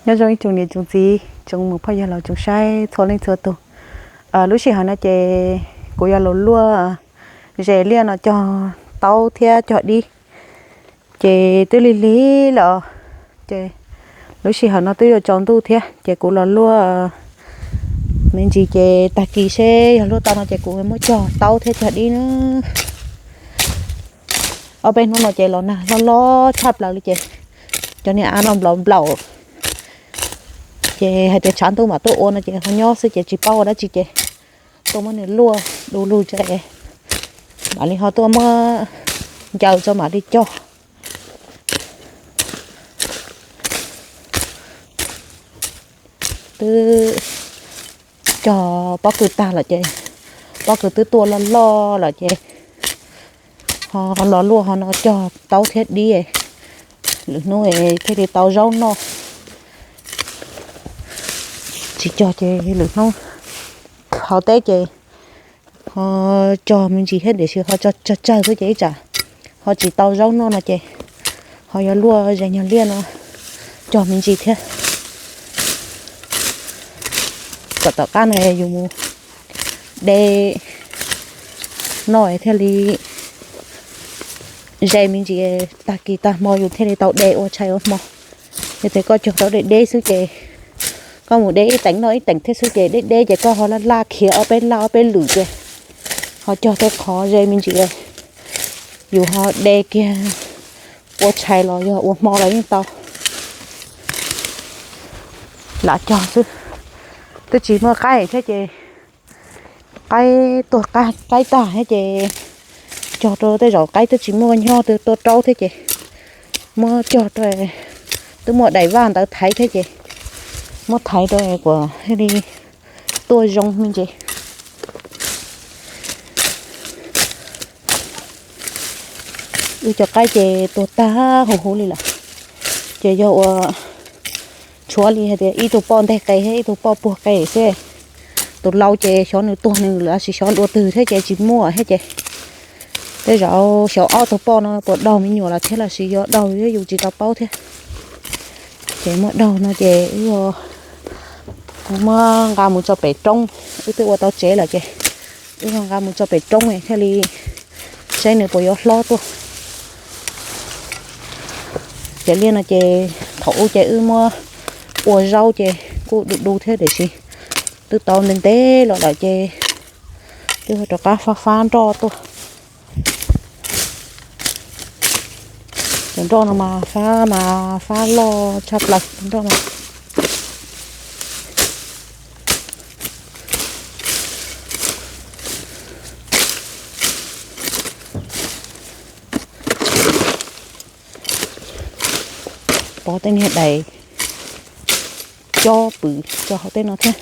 Nyob zoo ib tsoom niam tsoom txiv, tsoom muam phauj yawg laus tsoom saib txhua leej txhua tus. Lub sij hawm no ces kuv yuav los luaj ze liaj no cog taub thiab cog dib. Ces twb lig lig lawm, ces lub sij hawm no twb yuav tsaus ntuj thiab, ces kuv los luaj me ntsis ces tag kis seb yog luaj tau no ces kuv muab cog taub thiab cog dib na. Ob peb hnub no ces los nag loj loj tshaj plaws li ces cov niag av no nplaum nplaum, ces hais tias tshav ntuj mam tuaj ua no ces ho nyob xwb ces tsis paub ua dab tsi ces tuaj muab nws luaj du lug tso, mam li ho tuaj muab ncaws tso mam li cog. Twb cog pob kws tag lawm ces, pob kws twb tuaj loj loj lawm ces ho los luaj ho no cog taub thiab dib, lwm hnub thiaj li tau zaub noj. Tsis cog ces lwm hnub hauv teb ces ho cog me ntsis thiab tiam sis ho tsawg tsawg xwb ces ib tsam ho tsis tau zaub noj no ces ho yuav luaj ze nyuag liaj no cog me ntsis thiab. Kom tom qab no yus mus de noj thiaj li ze me ntsis, tag kis tag hmo yus thiaj li tau de ua tshais ua hmo. Yog tias koj cog tau deb deb xwb ces koj mus de ib teev noj ib teev thiab xwb ces deb deb ces koj ho laj laj khiav ob peb laj ob peb lwm ces ho cog tej qhov ze me ntsis, yus ho de kiag ua tshais los yog ua hmo los yeej tau. Lam cog xwb, twb tsis muaj qaib thiab ces qaib tuag qaib tag thiab ces cog rau tej zaum qaib twb tsis muaj nyob twb tuaj raub thiab ces muab cog rau, twb muaj daim vaj ntawd thaiv thiab ces muab thaiv rau kuas thiaj li tuaj zoo me ntsis. Wb cov qaib ces tuag tag huv huv li lawm, ces yog ua tshuav li hais tias ib tug poj nteg qe thiab ib tug poj puag qe xwb. Tus laus ces xyov nws tuag nws lawm los sis xyov dua twg thiab ces tsis muaj thiab ces tej zaum xyov ob tug poj no puas daug me nyuam lawm thiab los sis yog daug thiab yus tsis tau paub thiab. Ces muaj daug no ces wb muab nqa mus tso pem roob, wb twb ua tau tsev lawm ces wb nqa mus tso pem roob thiaj li saib nws puas yuav hlob tuaj. Cov liaj no ces thaum ub ces wb muab ua zaub ces kuj du du thiab tiam sis twb tau ntev ntev los lawm ces twb rov qab fab fab nroj tuaj. Cov nroj no mas fab mas fab loj tshaj plaws nroj no. Pov tej niag daim cob pwm rau hauv tej no thiab.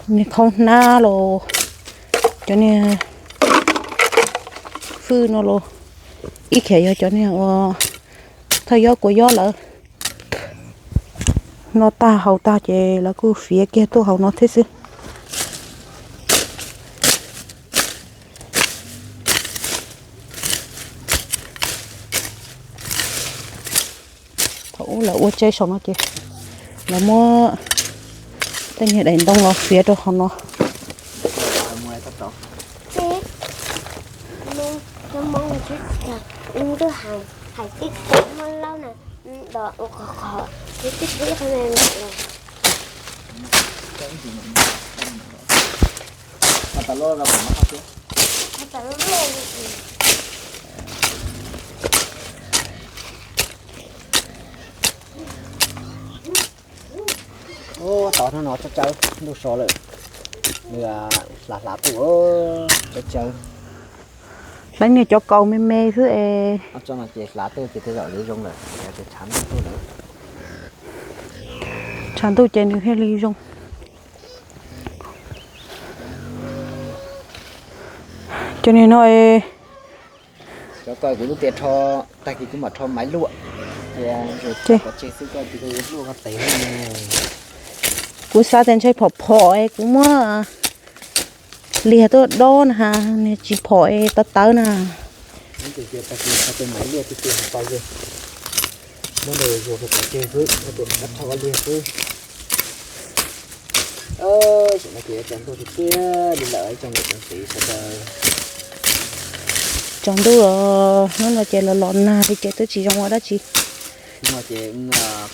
Niag khaub hnab los, cov niag fwj no los, ib khiav yog cov niag uas thawj yob kua yob lawm. Noj tag haus tag ces lawv kuj fiav kiag tuaj hauv no thiab xwb. Thaum ub lawv ua tsev saum no ces lawv muab tej niag daim ntoo los fiav rau hauv no. Ub, tod no tsawb tsawb, ntuj so lawm, nws hlav hlav tuaj, tsawb tsawb. Lawv niag cov kaus me me xwb es. Ces hlav tuaj ces tej zaum yuav zoo lawm, tshav ntuj tuaj lawm. Tshav ntuj ces nws thiaj li zoo. Cov niag no es. Cov ko kuv twb tias rho, tag kis kuv mam rho maiv luaj. Kuv xav tias ntshai phom phom es kuv muab liag tuaj dob na, nws tsis phom es tawv tawv na. Muab ntawd zuag rau pov tseg xwb, rho liag xwb. Tam no ces tsaus ntuj tiag tiag li lawm ib tsoom niam tsoom txiv sawv daws. Tsaus ntuj los hnub no ces los los nag li ces twb tsis zoo ua dab tsi. Hnub no ces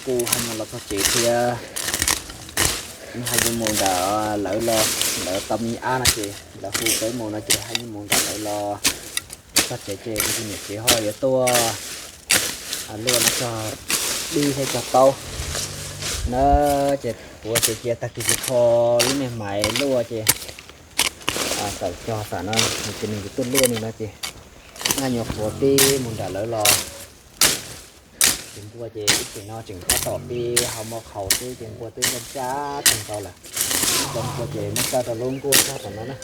kuv hais mus los txog tsev thiab, hais mus nram lawv los, lawv tau me ab no ces lawv hu peb mus no ces hais mus nram lawv los. Txog tsev ces kuv tus niam tsev ho yuav tuaj luaj no txog dib thiab cog taub na, ces puav tsev cia tag kis tsis kho lub niag maiv luaj ces tawm cog tam no ces nws kuv tuaj luaj li no ces nyuam qhuav pib mus nram lawv los. Ces npua ces ib txhis no tseem tab tom pib hau mo qhaus xwb ces npua twb ncaj ncaj kawg nkaus lawm. Cov npua ces muab coj rau lub nkuaj sab tom no na.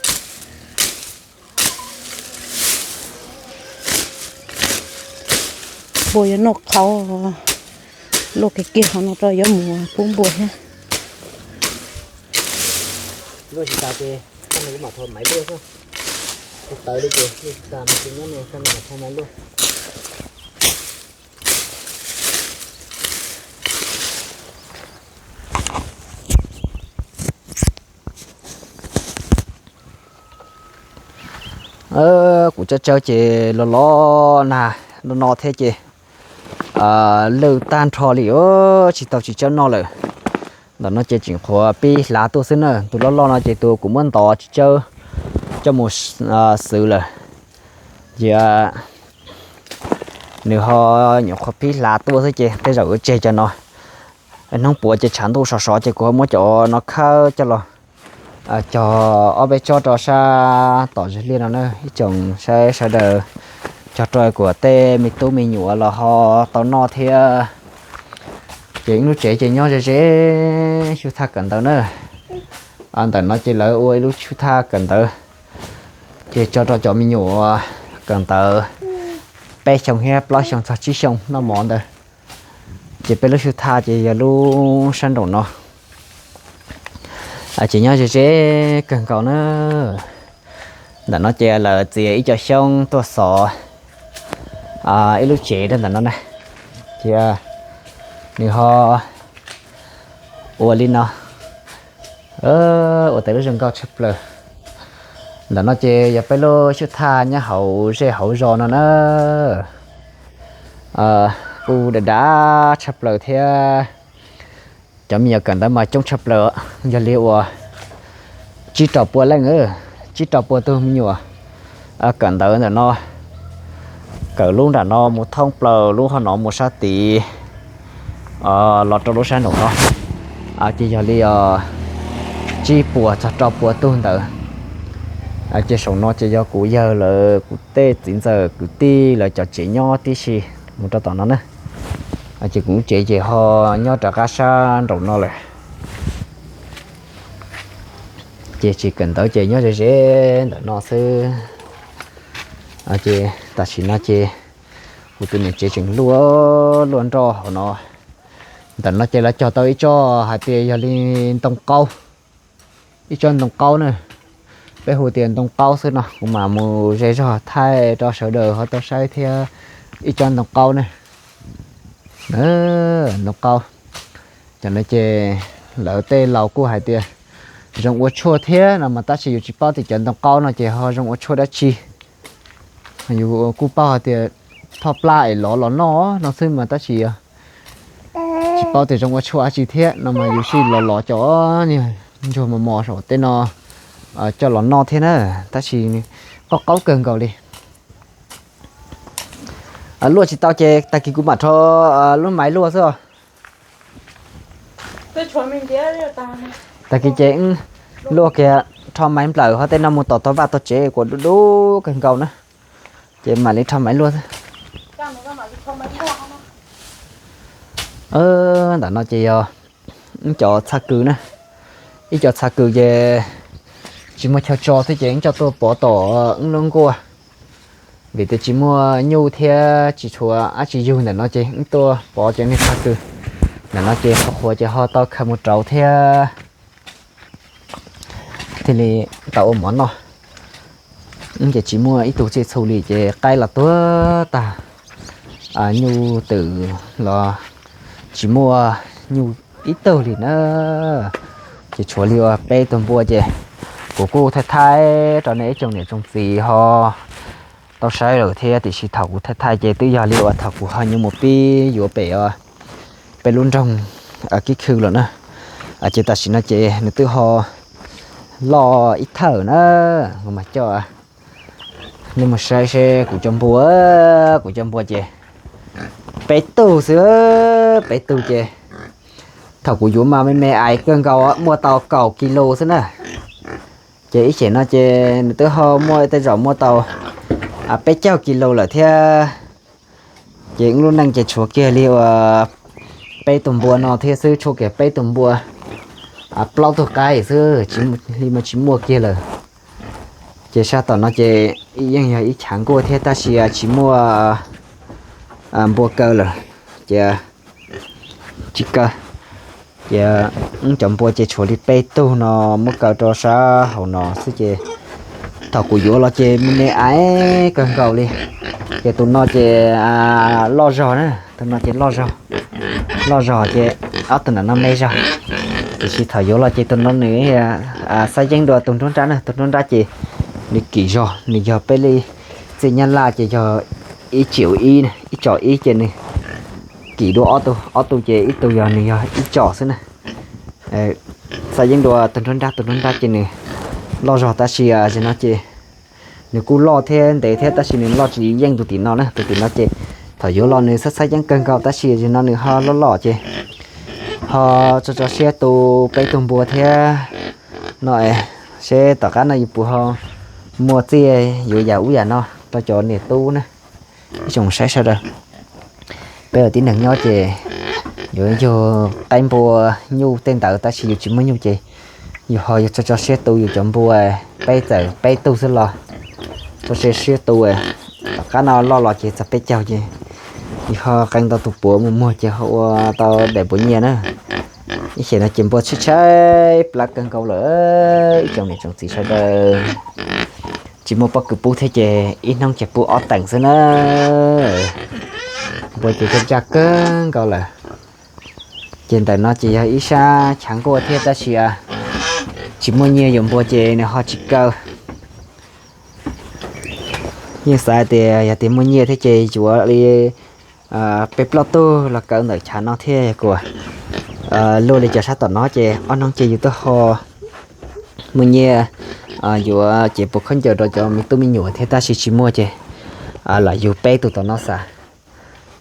Npua yuav noj qhauv, luaj kiag kiag hauv no rau yuav mus pub npua thiab. Luaj tsis tas ces koj mus kuv mam rho maiv luaj xwb. Kuv tawv li ces luaj tsis tas mas ces nyob no koj mus mam rho maiv luaj. Kuv tsawb tsawb ces los los nag no no thiab ces lwj tag nrho li, tsis tau txiv tsawb noj lawm. Ntawm no ces tseem qhuav pib hlav tuaj xwb na, tus loj loj no ces tus kuv muab ntov txiv tsawb coj mus xwb lawm. Ces nws ho nyuam qhuav pib hlav tuaj xwb ces tej zaum yuav tseg cov no. Hnub puav ces tshav ntuj sov sov ces kuv ho muab cov no khawb coj los cog ob peb tsob rau sab tom zes liaj no na ib tsoom saib sawv daws, cog rau kuv tej me tub me nyuam los ho tau noj thiab. Ces ib lub tsev ces nyob ze ze xyuj thaj kawm ntawv na. Ntawm no ces lawv ua ib lub xyuj thaj kawm ntawv, ces tso rau cov me nyuam kawm ntawv peb xyoo thiab plaub xyoo txog tsib xyoo noj mov ntawd. Ces peb lub xyuj thaj ces yog lub sab nraum no. Ces nyob ze ze kawg nkaus na. Ntawm no ces lawv txiav ib co xyoob tuaj xov ib lub tsev rau ntawm no na. Ces nws ho ua li no, ua tau lub zoo nkauj tshaj plaws. Ntawm no ces yog peb lub xyuj thaj nyob hauv zej hauv zos no na. Kuj dav dav tshaj plaws thiab. Cov me nyuam kawm ntawv mas coob tshaj plaws, yog li uas tsib rau pua leej, tsib rau pua tug me nyuam kawm ntawv ntawm no. Kawm lub nram no mus thoob plaws lub hauv no mus sab tid los rau lub sab nraum no, ces yog li tsib puas txog rau pua tug ntawd. Ces saum no ces yog kuv yawg lawv, kuv tej txiv ntxawm kwv tij lawv cov tsev nyob tib si mus rau tom no na. Ces kuv lub tsev ces ho nyob rov qab sab nraum no lawm. Ces tsis kawm ntawv ces nyob ze ze ntawm no xwb. Ces tam sim no ces kuv tus niam tsev tseem luaj luaj nroj hauv no. Ntawm no ces lawv cog tau ib tsob hais tias yog li ntoo qaub, ib tsob ntoo qaub na. Peb hu tias ntoo qaub xwb no, kuv mam mus ze zog thaij rau sawv daws ho tau saib thiab. Ib tsob ntoo qaub na, ntoo qaub. Cov no ces lawv tej laus kuj hais tias zoo ua tshuaj thiab no mas tab sis yus tsis paub tias cov ntoo qaub no ces ho zoo ua tshuaj dab tsi. Yus kuj paub hais tias thoj plab es lov los noj no xwb mas tab sis yog Tsis paub tias zoo ua tshuaj dab tsi thiab no mas yus sij los los cov niag ntsuag mos mos saum tej no coj los noj thiab na, tab sis qaub qaub kawg nkaus li. Luaj tsis tau ces tag kis kuv mam rho lub maiv luaj xwb os. Tag kis ces luaj kiag, rho maiv nplawm ho tej no mus tom tau vaj tau tsev kuas dub dub kawg nkaus na, ces mam li rho maiv luaj xwb. Ntawm no ces yog ib cov txha kws na, ib cov txha kws ces tsis muaj chaw tso thiab ces wb coj tuaj pov tom wb lub nkuaj, vim tias tsis muaj nyuj thiab tsis tshuav dab tsi yug ntawm no ces wb tuaj pov cov niag txha kws ntawm no ces qhuav qhuav ces ho tau khaws mus rauv thiab thiaj li tau ua mov noj. Ces tsis muaj ib tug txij txhu li ces qaib los tuag tag, nyuj twm los tsis muaj nyuj ib tug li na. Ces tshuav li ua peb tug npua ces kuv kuj thaij thaij rau nej ib tsoom niam tsoom txiv ho tau saib lawm thiab, tiam sis thaum kuv thaij thaij ces twb yog li uas thaum kuv ho nyuam mus pib yuav pem peb lub nroog Kib Khw lawm na. Ces tam sim no ces nws twb ho loj ib thawj na, kuv mam coj nej mus saib seb kuv cov npua, kuv cov npua ces peb tug xwb, peb tug ces thaum kuv yuav mas me me ais kawg nkaus muaj tau kaum kis lus xwb na. Ces ib xyem no ces nws twb ho muaj tej zaum muaj tau peb caug kis lus lawm thiab. Ces wb lub neej ces tshuav kiag li uas peb tug npua no thiab xwb, tshuav kiag peb tug npua, plaub tug qaib xwb, li mas tsis muaj kiag lawm. Ces sab tom no ces yeej yog ib chav nkuaj thiab tab sis tsis muaj npua kaw lawm, ces tsis kaw. Ces wb cov npua ces tshuav li peb tug no muab kaw rau sab hauv no xwb ces thaum kuv yuav los ces me me ais kawg nkaus li. Ces tus no ces loj zog na, tus no ces loj zog, loj zog ces ob tug nram no me zog. Tiam sis thaum yuav los ces tus no nws xab yeeb dua tus nruab nrab na, tus nruab nrab ces nws kim zog, nws yog peb li txij Nyab Laj ces yog ib tsim ib, ib tsom ib ces nws kim dua ob tug, ob tug ces ib tug yog nws yog ib tsom xwb na. Xab yeeb dua tus nruab nrab, tus nruab nrab ces nws loj zog tab sis zaum no ces nws kuj loj thiab ntev thiab tab sis nws loj tsis yeej tus tim no na, tus tim no ces thaum yuav los nws xab xab yeeb kawg nkaus tab sis zaum no nws ho loj loj ces ho tso tso siab tu peb tug npua thiab no, seb tom qab no yus puas ho muaj txiaj yuav yam ub yam no rau cov niam tub na. Ib tsoom saib sawv daws, peb ua tib neeg nyob ces yuav yug qaib npua nyuj tej ntawd tab sis yus tsis muaj nyuj ces yus ho yus tso tso siab tu yus cov npua, peb txawm peb tug xwb los tso siab siab tu, tom qab no loj los ces txog peb caug ces yus ho qee tau tus puav mus muag ces ho ua tau daim npua nyiaj na. Ib xyem no ces npua tshaib tshaib plab kawg nkaus lawm, ib tsoom niam tsoom txiv sawv daws, tsis muaj pob kws pub thiab ces ib hnub ces pub ob teem xwb na. Npua ces caj ncaj kawg nkaus lawm. Ces ntawm no ces yog ib sab chav nkuaj thiab tab sis tsis muaj nyiaj yuav npua ces nws ho tsis kaw. Yeej xav tias yog tias muaj nyiaj thiab ces yuav li peb plaub tug los kaw ntawm chav no thiab kuas luaj li cov sab tom no ces ob hnub ces yus twb ho muaj nyiaj yuav ces puas khaub ncaws rau cov me tub me nyuam thiab tab sis tsis muaj ces lam yug peb tug tom no xav.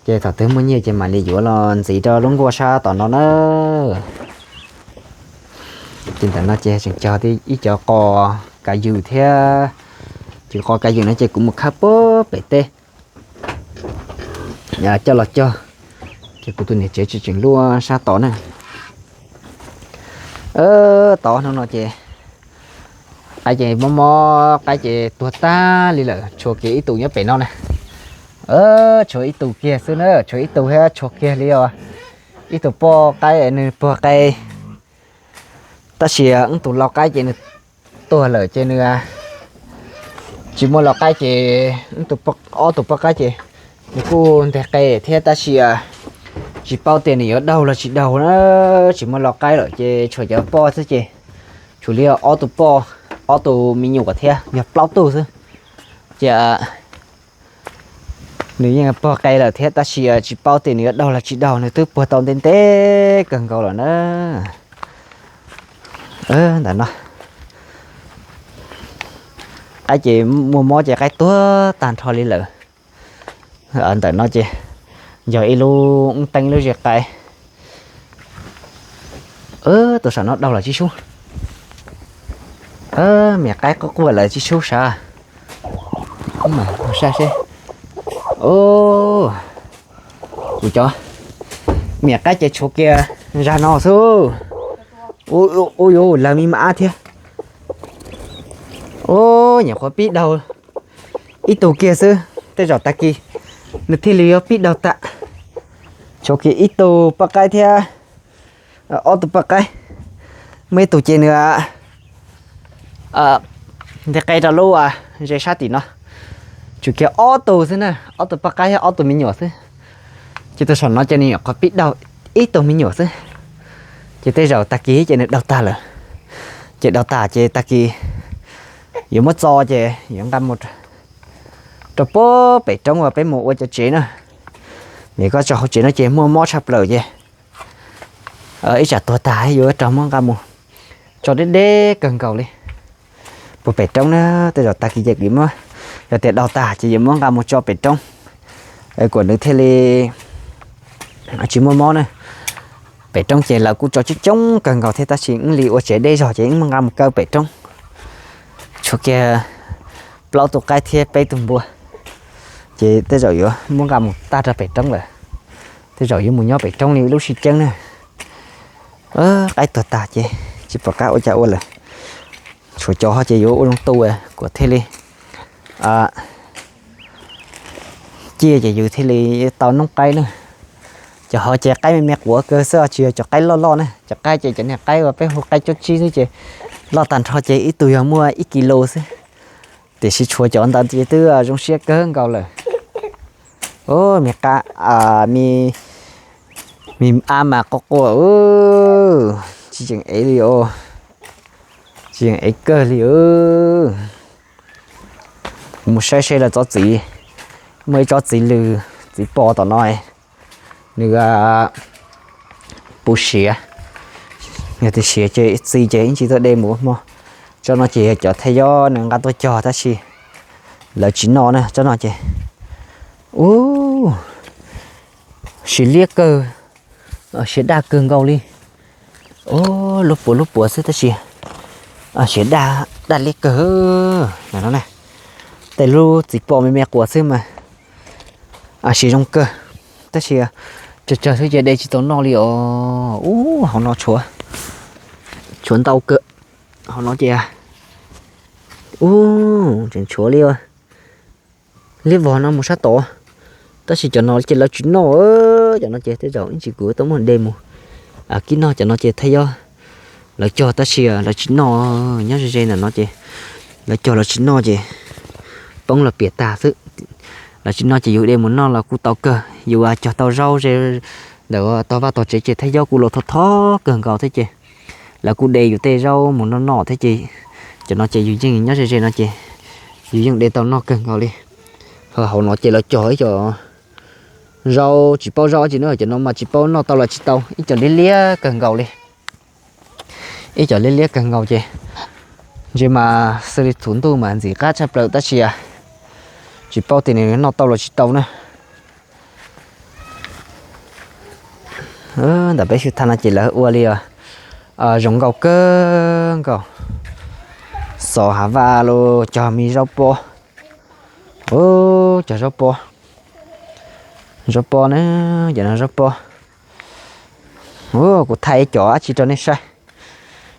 Ces thaum twg muaj nyiaj ces mam li yuav los ntxiv rau lub nkuaj sab tom no na. Ces ntawm no ces tseem cog ib cov qos kav ywm thiab. Ces qos kav ywm no ces kuv mus khawb puag pem teb coj los cog. Ces kuv tus niam tsev tseem luaj sab tod na. Tod hnub no ces qaib ces mob mob, qaib ces tuag tag li lawm, tshuav kiag ib tus nyob pem no na. Tshuav ib tus kiag xwb na, tshuav ib tus thiab tshuav kiag li os. Ib tus poj qaib nws puag qe, tab sis wb tus lau qaib ces nws tuag lawm ces nws tsis muaj lau qaib ces wb tus, ob tus poj qaib ces nws kuj nteg qe thiab tab sis tsis paub tias nws yuav daug los tsis daug na, tsis muaj lau qaib lawm ces tshuav cov poj xwb ces tshuav li ob tus poj, ob tus me nyuam thiab yog plaub tug xwb. Ces Nws yeej pog qe lawm thiab tab sis tsis paub tias nws yuav daug los tsis daug, nws twb puag tau ntev ntev kawg nkaus lawm na. Ntawm no qaib ces muaj mob ces qaib tuag tag nrho li lawm. Ntawm no ces yog ib lub teeb lub zes qaib. Tus saum no daug lawm tsis sub. Miam qaib quaj quaj lawm tsis sub sav. Saib seb. Kuv cov miam qaib ces tshuav kiag zag no xwb. Ua yuav lawv me mas ab thiab. Nyuam qhuav pib daug ib tug kiag xwb, tej zaum tag kis nws thiaj li yuav pib daug tag. Tshuav kiag ib tug poj qaib thiab ob tug poj qaib. Muaj ib tug ces nws nti qe rau lub ze sab tim no. Tshuav kiag ob tug xwb na, ob tug poj qaib thiab ob tug me nyuam xwb. Ces tus saum no ces nws nyuam qhuav pib daug ib tug me nyuam xwb. Ces tej zaum tag kis ces nws daug tag lawm. Ces daug tag ces tag kis yuav muab txo ces yuav nqa mus rau puag pem roob uas peb mus ua cov tsev na. Vim koj tso hauv tsev no ces muaj mob tshaj plaws ces ib tsam tuag tag yuav rov muab nqa mus tso deb deb kawg nkaus li puag pem roob na. Tej zaum tag kis ces kuv muab, yog tias daug tag ces yuav muab nqa mus tso pem roob. Kuas nws thiaj li tsis muaj mob na. Pem roob ces lawv kuj tso coob coob kawg nkaus thiab tab sis wb li ua tsev deb zog ces wb muab nqa mus kaw pem roob. Tshuav kiag plaub tug qaib thiab peb tug npua. Ces tej zaum yuav muab nqa mus tag rau pem roob lawm. Tej zaum yuav mus nyob pem roob li lub sib ceeb na. Qaib tuag tag ces tsis pom qab ua cas ua lawm. Tshuav cov ho ces yuav ua zoo tu kuas thiaj li ciaj ces yus thiaj li tau noob qaib na. Cov ho ces qaib me me quav kawg xwb, tsis yog cov qaib loj loj na. Cov qaib ces cov niag qaib uas peb hu qaib cob tsib xwb ces loj tag nrho ces ib tug yog muaj ib kis lus xwb. Tiam sis tshuav cov ntawd ces twb zoo siab kawg nkaus lawm. Me qab, me, me ab mas quaj quaj, tsis yeem ev li os, tsis yeem ev kawg li. Kuv mus saib seb lawv tsob txiv, muaj ib tsob txiv lws, txiv pos tom no, nws puv siav. Yog tias siav ces txi ces ib ntsis tuaj de mus ua hmo. Tsob no ces yog cov thaj yob nws nqa tuaj cog tab sis lawv tsis noj na. Tsob no ces ub, siav liab kawg, siav daj kawg nkaus li. Lub puas lub puas xwb tab sis siav daj liab kawg. Tej lub txiv pos me me quas xwb mas siav zoo kawg, tab sis tsawg tsawg xwb ces de tsis tau noj li os. Ub, hauv no tshuav, tshuav ntau kawg. Hauv no ces ub, tseem tshuav li liab vog no mus sab tod. Tab sis cov no ces lawv tsis noj, cov no ces tej zaum ib ntsis kuv tau muab de mus kib noj. Cov no ces thaj yob lawv cog tab sis lawv tsis noj, nyob ze ze ntawm no ces lawv cog lawv tsis noj ces poob los piam tag xwb. Lawv tsis noj ces yus de mus noj los kuj tau kawg, yus cog tau zaub ze ntawm tog vaj tog tsev ces thaj yob kuj los thov thov kawg nkaus thiab ces lawv kuj de yus tej zaub mus noj noj thiab ces cov no ces yus yeej nyob ze ze no ces yus yeej de tau noj kawg nkaus li. Ho hauv no ces lawv cog ib co zaub tsis paub zaub tsi na, cov no mas tsis paub noj tau los tsis tau, ib co liab liab kawg nkaus li. Ib co liab liab kawg nkaus ces ntsia mas xws li thaum ntuj mas ntxim qab tshaj plaws tab sis tsis paub tias nws noj tau los tsis tau na. Ntawm peb xyw tha no ces lawv ua li zoo nkauj kawg nkaus. Xov hav vaj los cog me zaub pob. Cog zaub pob, zaub pob na, cov no zaub pob. Kuv thaij ib co dab tsi rau nej saib,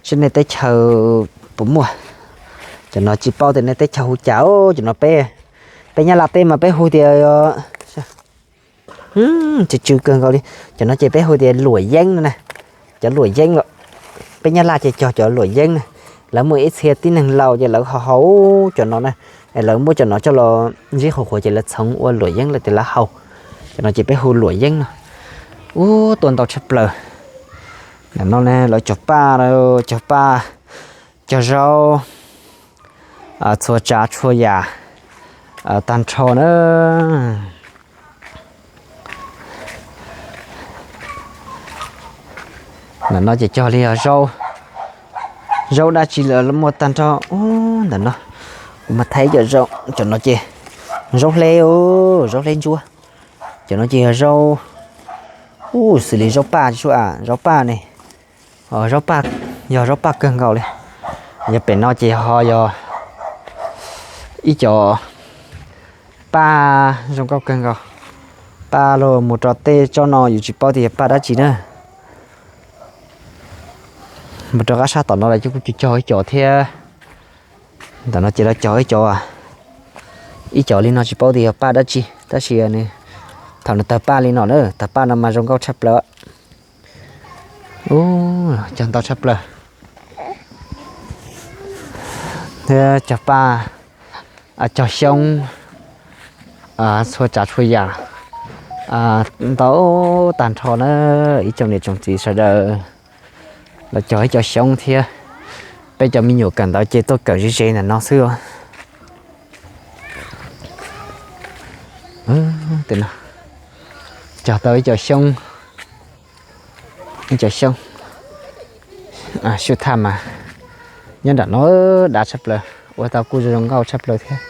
saib nej teb chaws puas muaj. Cov no tsis paub tias nej teb chaws hu cas, cov no peb, peb Nyab Laj teb mas peb hu tias tsw tsw kawg nkaus li. Cov no ces peb hu tias luam yeeb no na, cov luam yeeb los, peb Nyab Laj ces cog cov luam yeeb na. Lawv muaj ib txhia tib neeg laus ces lawv ho haus cov no na, lawv muab cov no coj los ntsib qhuav qhuav ces lawv txhoov ua luam yeeb lawm tias lawv haus. Cov no ces peb hu luam yeeb no. Ub, tuaj ntau tshaj plaws. Ntawm no ne lawv cog paj, cog paj, cog zaub, txhua tsav txhua yam tag nrho na. Ntawm no ces cog li yog zaub dab tsi lawm muaj tag nrho. Ub, ntawm no kuv mas thaij cov zaub, cov no ces zaub hleb, zaub hleb ntsuab. Cov no ces yog zaub, ub, xws li zaub paj tsis tshua, zaub paj ne, zaub paj, yog zaub paj kawg nkaus li. Yog pem no ces ho yog ib co paj zoo nkauj kawg nkaus. Paj los mus rau tej tsob no yus tsis paub tias yog paj dab tsi na. Mus rau qab sab tom no lawv kuj cog ib co thiab. Ntawm no ces lawv cog ib co, ib co li no tsis paub tias yog paj dab tsi tab sis nws, thaum nws tawg paj li no na, tawg paj no mas zoo nkauj tshaj plaws. Ub, cog ntau tshaj plaws. Thiab cog paj, cog xyoob, txhua tsav txhua yam ntau tag nrho na. Ib tsoom niam tsoom txiv sawv daws los cog ib co xyoob thiab. Peb cov me nyuam kawm ntawv ces tuaj kawm ze ze ntawm no xwb. Cog tau ib co xyoob, ib co xyoob. Xyoob thaj mas nyob nram no dav tshaj plaws, ua tau kuj zoo nkauj tshaj plaws thiab.